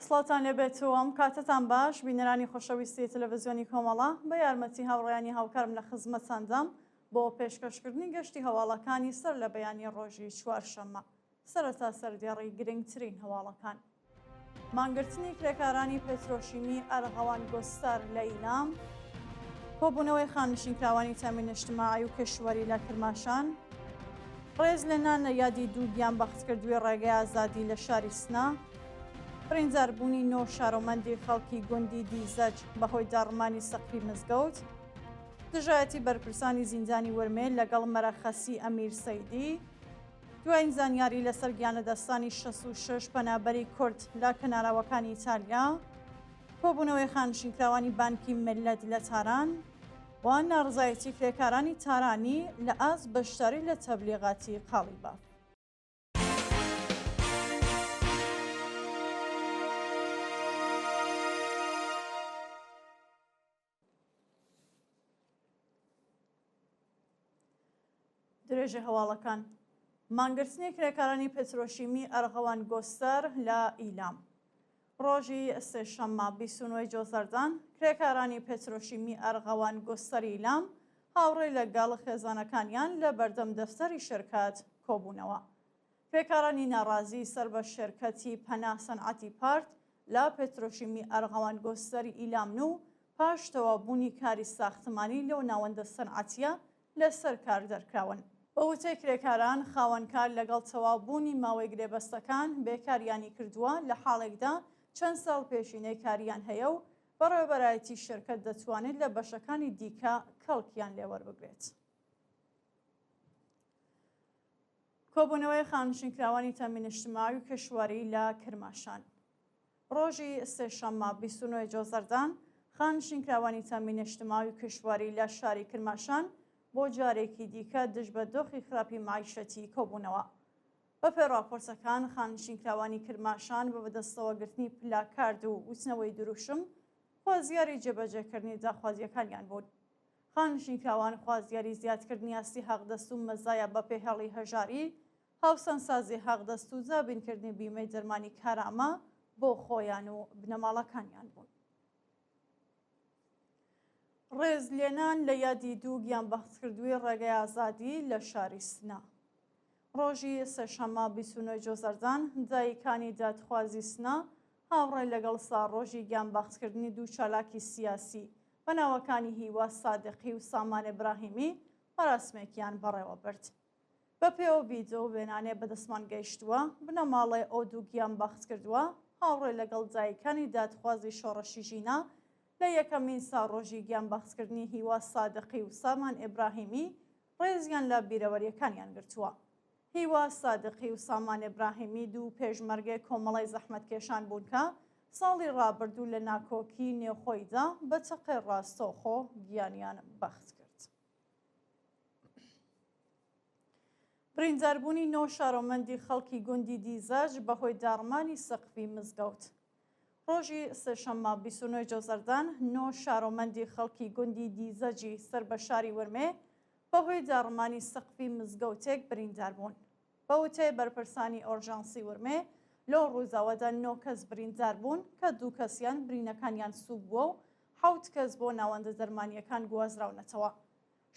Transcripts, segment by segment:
سڵاوتان لێبێت و ئەم کاتەتان باش بینەرانی خۆشەویستی تەلەڤزیۆنی کۆمەڵە بە یارمەتی هاوڕێیانی هاوکارم لە خزمەتتاندام بۆ پێشکەشکردنی گەشتی هەواڵەکانی سەر لە بەیانی ڕۆژی چوارشەممە. سەرەتا سەردێڕی گرنگترین هەواڵەکان. مانگرتنی کرێکارانی پێترۆشیمی ئەرغەوان گۆستار لە ئیلام، کۆبوونەوەی خاننشینکراوانی تەمین ئیجتماعی و کشوەری لە کرماشان، ڕێزلێنان لە یادی دوو گیانبەختکردووی ڕێگەی ئازادی لە شاری سنە، برینداربوونی نۆ شارۆمەندی خەڵکی گوندی دیزەج بەهۆی داڕمانی سەقفی مزگەوت، دژایەتی بەرپرسانی زیندانی ورمێ لەگەڵ مەرەخەسی ئەمیر سەیدی، دوایین زانیاری لەسەر گیانلەدەستانی 66 پەنابەری کورد لە کەناراوەکانی ئیتالیا، کۆبوونەوەی خانشینکراوانی بانکی مللەت لە تاران و ناڕزایەتی کرێکارانی تارانی لە ئاست بەشداری لە تەبلیغاتی قاڵیباف. درێژەی هەواڵەکان مانگرتنی کرێکارانی پترۆشیمی ئەرغەوان گۆستەر لە ئیلام ڕۆژی سێشەممە 29 جۆزەردان کرێکارانی پترۆشیمی ئەرغەوان گۆستەری ئیلام هاوڕێ لەگەڵ خێزانەکانیان لە بەردەم دەفتەری شرکەت کۆبوونەوە. کرێکارانی ناڕازی سەر بە شێرکەتی پەنا سەنعەتی پارت لە پترۆشیمی ئەرغەوان گۆستەری ئیلامن و پاش تەواوبوونی کاری ساختمانی لەو ناوەندە سەنعەتییە لەسەر کار دەرکراون. بە وتەی کرێکاران، خاوەنکار لەگەڵ تەواوبوونی ماوەی گرێبەستەکان بێکاریانی کردووە لە حاڵێکدا چەند ساڵ پێشینەی کاریان هەیە و بەڕێوەبەرایەتی شێرکەت دەتوانێت لە بەشەکانی دیکە کەڵکیان لێ وەربگرێت. کۆبوونەوەی خانشینکراوانی تەمین اجتماعی و کشوەری لە کرماشان. ڕۆژی سێشەممە 29 جۆزەردان خانشینکراوانی تەمین اجتماعی و کشوەری لە شاری کرماشان بۆ جارێکی دیکە دژ بە دۆخی خراپی مەعیشەتی کۆبوونەوە. بەپێی ڕاپۆرتەکان خانشینکراوانی کرماشان بە بەدەستەوەگرتنی پلاکارد و وتنەوەی دروشم خوازیاری جێبەجێکردنی داخوازییەکانیان بوون. خانشینکراوان خوازیاری زیادکردنی ئاستی حەقدەست و مەزایا بەپێی هێڵی هەژاری، هاوسانسازی حەقدەست و دابینکردنی بیمەی دەرمانی کارامە بۆ خۆیان و بنەماڵەکانیان بوون. ڕێزلێنان لە یادی دوو گیانبەختکردووی ڕێگەی ئازادی لە شاری سنە. ڕۆژی سێشەممە 29 جۆزەردان، دایکانی دادخوازی سنە هاوڕێ لەگەڵ ساڕۆژی گیانبەختکردنی دوو چالاکی سیاسی بە ناوەکانی هیوا سادقی و سامان ئیبراهیمی مەراسمێکیان بەڕێوە برد. بە پێ ئەو ڤیدیۆ و وێنانەی بەدەستمان گەیشتووە، بنەماڵەی ئەو دوو گیانبەختکردووە هاوڕێ لەگەڵ دایکانی دادخوازی شۆڕشی ژینا لە یەکەمین ساڕۆژی گیانبەختکردنی هیوا سادقی و سامان ئیبراهیمی ڕێزیان لە بیرەوەرییەکانیان گرتووە. هیوا سادقی و سامان ئیبراهیمی دوو پێشمەرگەی کۆمەڵەی زەحمەتکێشان بوون کە ساڵی ڕابردوو لە ناکۆکیی نێوخۆیدا بە چەقێ ڕاستەوخۆ گیانیان بەخت کرد. برینداربوونی نۆ شارۆمەندی خەڵکی گوندی دیزەج بەهۆی داڕمانی سەقفی مزگەوت. ڕۆژی سێشەممە 29 جۆزەردان نۆ شارۆمەندی خەڵکی گوندی دیزەجی سەر بە شاری ورمێ بەهۆی داڕمانی سەقفی مزگەوتێک بریندار بوون. بە وتەی بەرپرسانی ئۆرژانسی ورمێ، لەو ڕووداوەدا نۆ کەس بریندار بوون کە دوو کەسیان برینەکانیان سووک بووە و حەوت کەس بۆ ناوەندە دەرمانییەکان گوازراونەتەوە.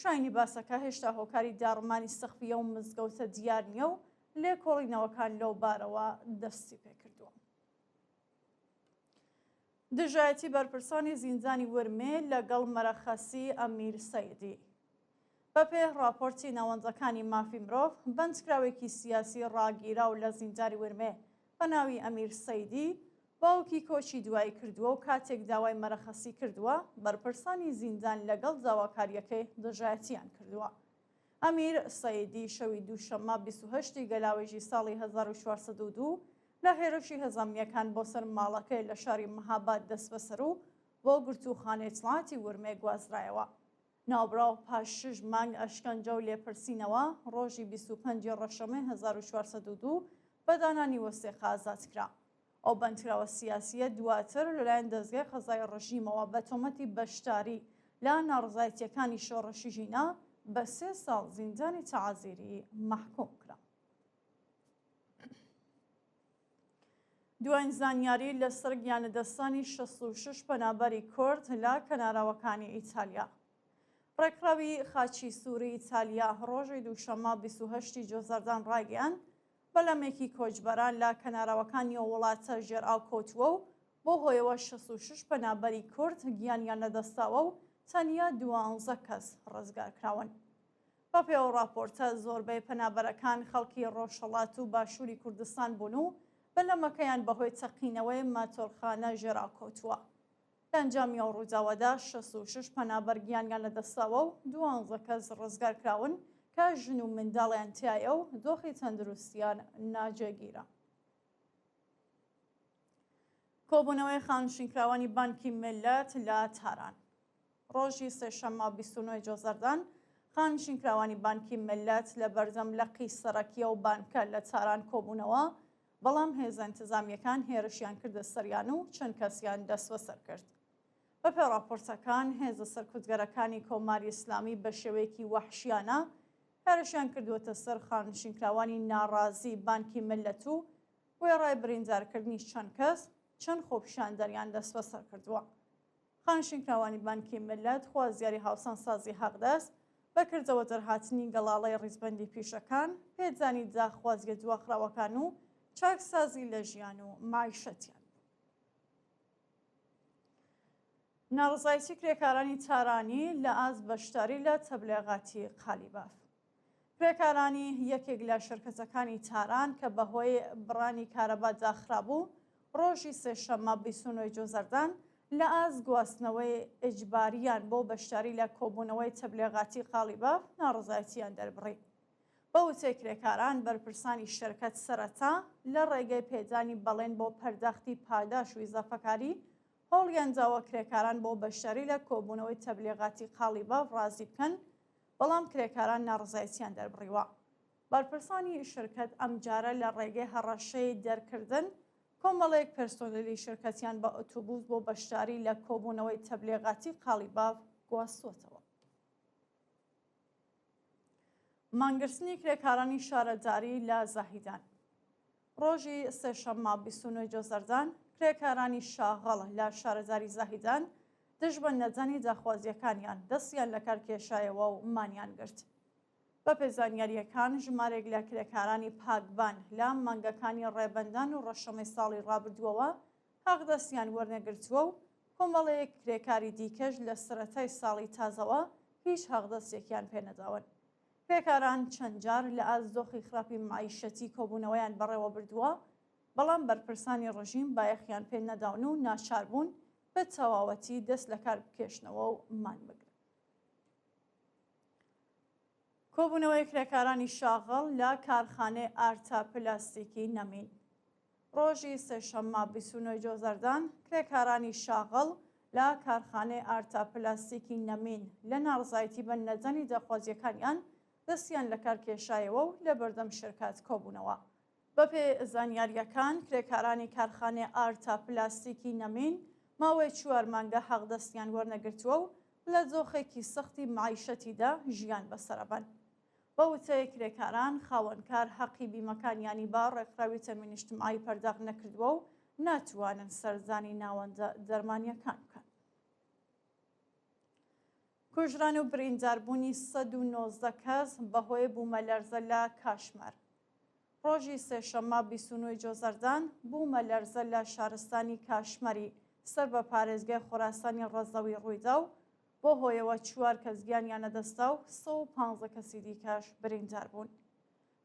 شایانی باسە کە هێشتا هۆکاری داڕمانی سەقفی ئەو مزگەوتە دیار نییە و لێکۆڵینەوەکان لەو بارەوە دەستی پێکردووە. دژایەتی بەرپرسانی زیندانی ورمێ لەگەڵ مەرەخەسی ئەمیر سەیدی. بەپێ ڕاپۆرتی ناوەندەکانی مافی مرۆڤ، بەندکراوێکی سیاسی ڕاگیراو لە زیندانی ورمێ بە ناوی ئەمیر سەیدی، باوکی کۆچی دوایی کردووە و کاتێک داوای مەرەخەسی کردووە، بەرپرسانی زیندان لەگەڵ داواکارییەکەی دژایەتییان کردووە. ئەمیر سەیدی شەوی دووشەممە 28 ی گەلاوێژی ساڵی 1402 لە هێرشی هێزە ئەمنییەکان بۆ سەر ماڵەکەی لە شاری مهاباد دەستبەسەر و بۆ گرتووخانەی ئیتڵاعاتی ورمێ گوازرایەوە. ناوبراو پاش شەش مانگ ئەشکەنجە و لێپرسینەوە، ڕۆژی 25 ی ڕەشەمەی 1402 بە دانانی وەسێقە ئازاد کرا. ئەو بەندکراوە سیاسییە دواتر لەلایەن دەزگای قەزای ڕژیمەوە بە تۆمەتی بەشداری لە ناڕەزایەتییەکانی شۆڕشی ژینا بە سێ ساڵ زیندانی تەعزیری مەحکووم کرا. دواین زانیاری لەسەر گیانلەدەستدانی 66 پەنابەری کورد لە کەناراوەکانی ئیتالیا. ڕێکخراوی خاچی سووری ئیتالیا ڕۆژی دووشەممە 28 ی جۆزەردان ڕایگەیاند، بەلەمێکی کۆچبەران لە کەناراوەکانی ئەو وڵاتە ژێرئاو کەوتووە و بەو هۆیەوە 66 پەنابەری کورد گیانیان لەدەستداوە و تەنیا دوانزە کەس ڕزگارکراون. بەپێی ئەو ڕاپۆرتە، زۆربەی پەنابەرەکان خەڵکی ڕۆژهەڵات و باشووری کوردستان بوون و بەلەمەکەیان بەهۆی تەقینەوەی ماتۆرخانە ژێرئاو کەوتووە. لە ئەنجامی ئەو ڕووداوەدا 66 پەنابەر گیانیان لەدەستداوە و دوانزە کەس ڕزگارکراون کە ژن و منداڵیان تیایە و دۆخی تەندروستیان ناجێگیرە. کۆبوونەوەی خانشینکراوانی بانکی میللەت لە تاران. ڕۆژی سێشەممە 29 جۆزەردان خانشینکراوانی بانکی میللەت لە بەردەم لقی سەرەکی ئەو بانکە لە تاران کۆبوونەوە، بەڵام هێزە ئینتزامییەکان هێرشیان کردە سەریان و چەند کەسیان دەستبەسەر کرد. بەپێی ڕاپۆرتەکان هێزە سەرکوتگەرەکانی کۆماری ئیسلامی بە شێوەیەکی وەحشیانە هێرشیان کردووەتە سەر خانشینکراوانی ناڕازی بانکی میللەت و وێڕای بریندارکردنی چەند کەس، چەند خۆپیشاندەریان دەستبەسەر کردووە. خانشینکراوانی بانکی میللەت خوازیاری هاوسانسازی حەقدەست، بە کردەوە دەرهاتنی گەڵاڵەی ڕیزبەندی پیشەکان، پێدانی داخوازیە دواخراوەکان و چاکسازی لە ژیان و مەعیشەتیان بوو. ناڕەزایەتی کرێکارانی تارانی لە ئاست بەشداری لە تەبلێغاتی قالیباف. کرێکارانی یەکێک لە شرکەتەکانی تاران کە بەهۆی بڕانی کارەبا داخرابوو، ڕۆژی سێشەممە 29 جۆزەردان لە ئاست گواستنەوەی ئیجباریان بۆ بەشداری لە کۆبوونەوەی تەبلێغاتی قاڵیباف ناڕەزایەتییان دەربڕی. بە وتەی کرێکاران، بەرپرسانی شرکەت سەرەتا لە ڕێگەی پێدانی بەڵێن بۆ پەرداختی پاداش و ئیزافەکاری هەوڵیان داوە کرێکاران بۆ بەشداری لە کۆبوونەوەی تەبلیغاتی قاڵیباف ڕازی بکەن، بەڵام کرێکاران ناڕەزایەتیان دەربڕیوە. بەرپرسانی شرکەت ئەمجارە لە ڕێگەی هەڕەشەی دەرکردن، کۆمەڵێک پرسۆنێلی شرکەتیان بە ئۆتۆبوس بۆ بەشداری لە کۆبوونەوەی تەبلیغاتی قاڵیباف گواستووەتەوە. مانگرتنی کرێکارانی شارەداری لە زاهیدان. ڕۆژی سێشەممە 29 جۆزەردان کرێکارانی شاغڵ لە شارەداری زاهیدان دژ بە نەدانی داخوازییەکانیان دەستیان لەکار کێشایەوە و مانیان گرت. بەپێی زانیارییەکان ژمارێک لە کرێکارانی پاکبان لە مانگەکانی ڕێبەندان و ڕەشەمەی ساڵی ڕابردووەوە حەقدەستیان وەرنەگرتووە و کۆمەڵێک کرێکاری دیکەش لە سەرەتای ساڵی تازەوە هیچ حەقدەستێکیان پێنەداون. کرێکاران چەند جار لە ئاست دۆخی خراپی مەعیشەتی کۆبوونەوەیان بەڕێوەبردووە، بەڵام بەرپرسانی ڕژیم بایەخیان پێ نەداون و ناچار بوون بە تەواوەتی دەست لەکار بکێشنەوە و مان بگرن. کۆبوونەوەی کرێکارانی شاغڵ لە کارخانەی ئارتا پلاستیکی نەمین. ڕۆژی سێشەممە 29 جۆزەردان کرێکارانی شاغڵ لە کارخانەی ئارتا پلاستیکی نەمین لە ناڕزایەتی بە نەدانی داخوازیەکانیان دەستیان لەکار کێشایەوە و لە بەردەم شرکات کۆبوونەوە. بەپێ زانیارییەکان کرێکارانی کارخانەی ئارتا پلاستیکی نەمین ماوەی چوار مانگە حەقدەستیان وەرنەگرتووە و لە دۆخێکی سەختی مەعیشەتیدا ژیان بەسەرەبەن. بە وتەی کرێکاران، خاوەنکار حەقی بیمەکانیانی بە ڕێکخراوی تەمین ئیجتماعی پەرداخت نەکردووە و ناتوانن سەردانی ناوەندە دەرمانییەکان بکەن. کوژران و برینداربوونی 119 کەس بەهۆی بوومەلەرزە لە کاشمەر. ڕۆژی سێشەممە 29 جۆزەردان بوومەلەرزە لە شارستانی کاشمەری سەر بە پارێزگای خۆراسانی ڕەزەوی ڕوویدا و بەو هۆیەوە چوار کەس گیانیان لەدەستدا و 115 کەسی دیکەش بریندار بوون.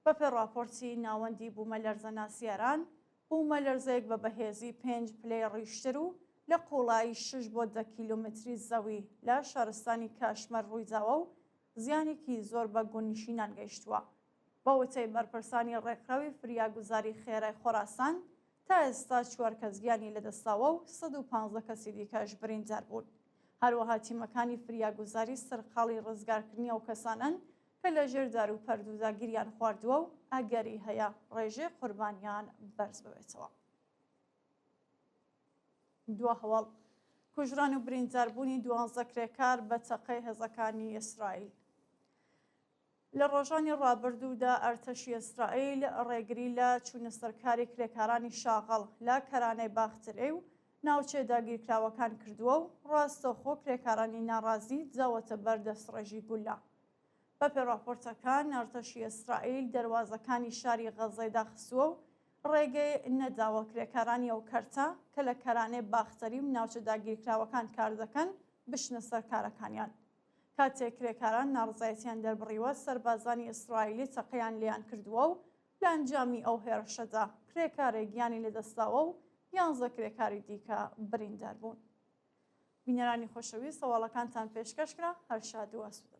بەپێی ڕاپۆرتی ناوەندی بوومەلەرزەناسی ئێران، بوومەلەرزەیەک بە بەهێزی پێنج پلەی ڕیشتر و لە قووڵایی شەش بۆ دە کیلۆمەتری زەوی لە شارستانی کاشمەر ڕوویداوە و زیانێکی زۆر بە گوندنشینان گەیشتووە. بە وتەی بەرپرسانی ڕێکخراوی فریاگوزاری خێرای خۆراسان، تا ئێستا چوار کەس گیانی لەدەستداوە و 115 کەسی دیکەش بریندار بوون. هەروەها تیمەکانی فریاگوزاری سەرقاڵی ڕزگارکردنی ئەو کەسانەن کە لەژێر داروپەردوودا گیریان خواردووە و ئەگەری هەیە ڕێژەی قوربانیان بەرز ببێتەوە. دوا هەواڵ، کوژران و برینداربوونی دوانزە کرێکار بە تەقەی هێزەکانی ئیسرائیل. لە ڕۆژانی ڕابردوودا ئەرتەشی ئیسرائیل ڕێگری لە چوونە سەرکاری کرێکارانی شاغڵ لە کەرانەی باخترێ و ناوچە داگیرکراوەکان کردووە و ڕاستەوخۆ کرێکارانی ناڕازی داوەتە بەر دەستڕێژی گوللە. بەپێ ڕاپۆرتەکان ئەرتەشی ئیسرائیل دەروازەکانی شاری غەززەی داخستووە و ڕێگەی نەداوە کرێکارانی ئەو کەرتە کە لە کەرانەی باختەری و ناوچە داگیرکراوەکان کاردەکەن بچنە سەر کارەکانیان. کاتێک کرێکاران ناڕەزایەتیان دەربڕیوە، سەربازانی ئیسرائیلی تەقەیان لێیان کردووە و لە ئەنجامی ئەو هێرشەدا کرێکارێک گیانی لەدەستداوە و یانزە کرێکاری دیکە بریندار بوون. بینەرانی خۆشەویست هەواڵەکانتان پێشکەش کرا، هەر شاد و ئاسوودە.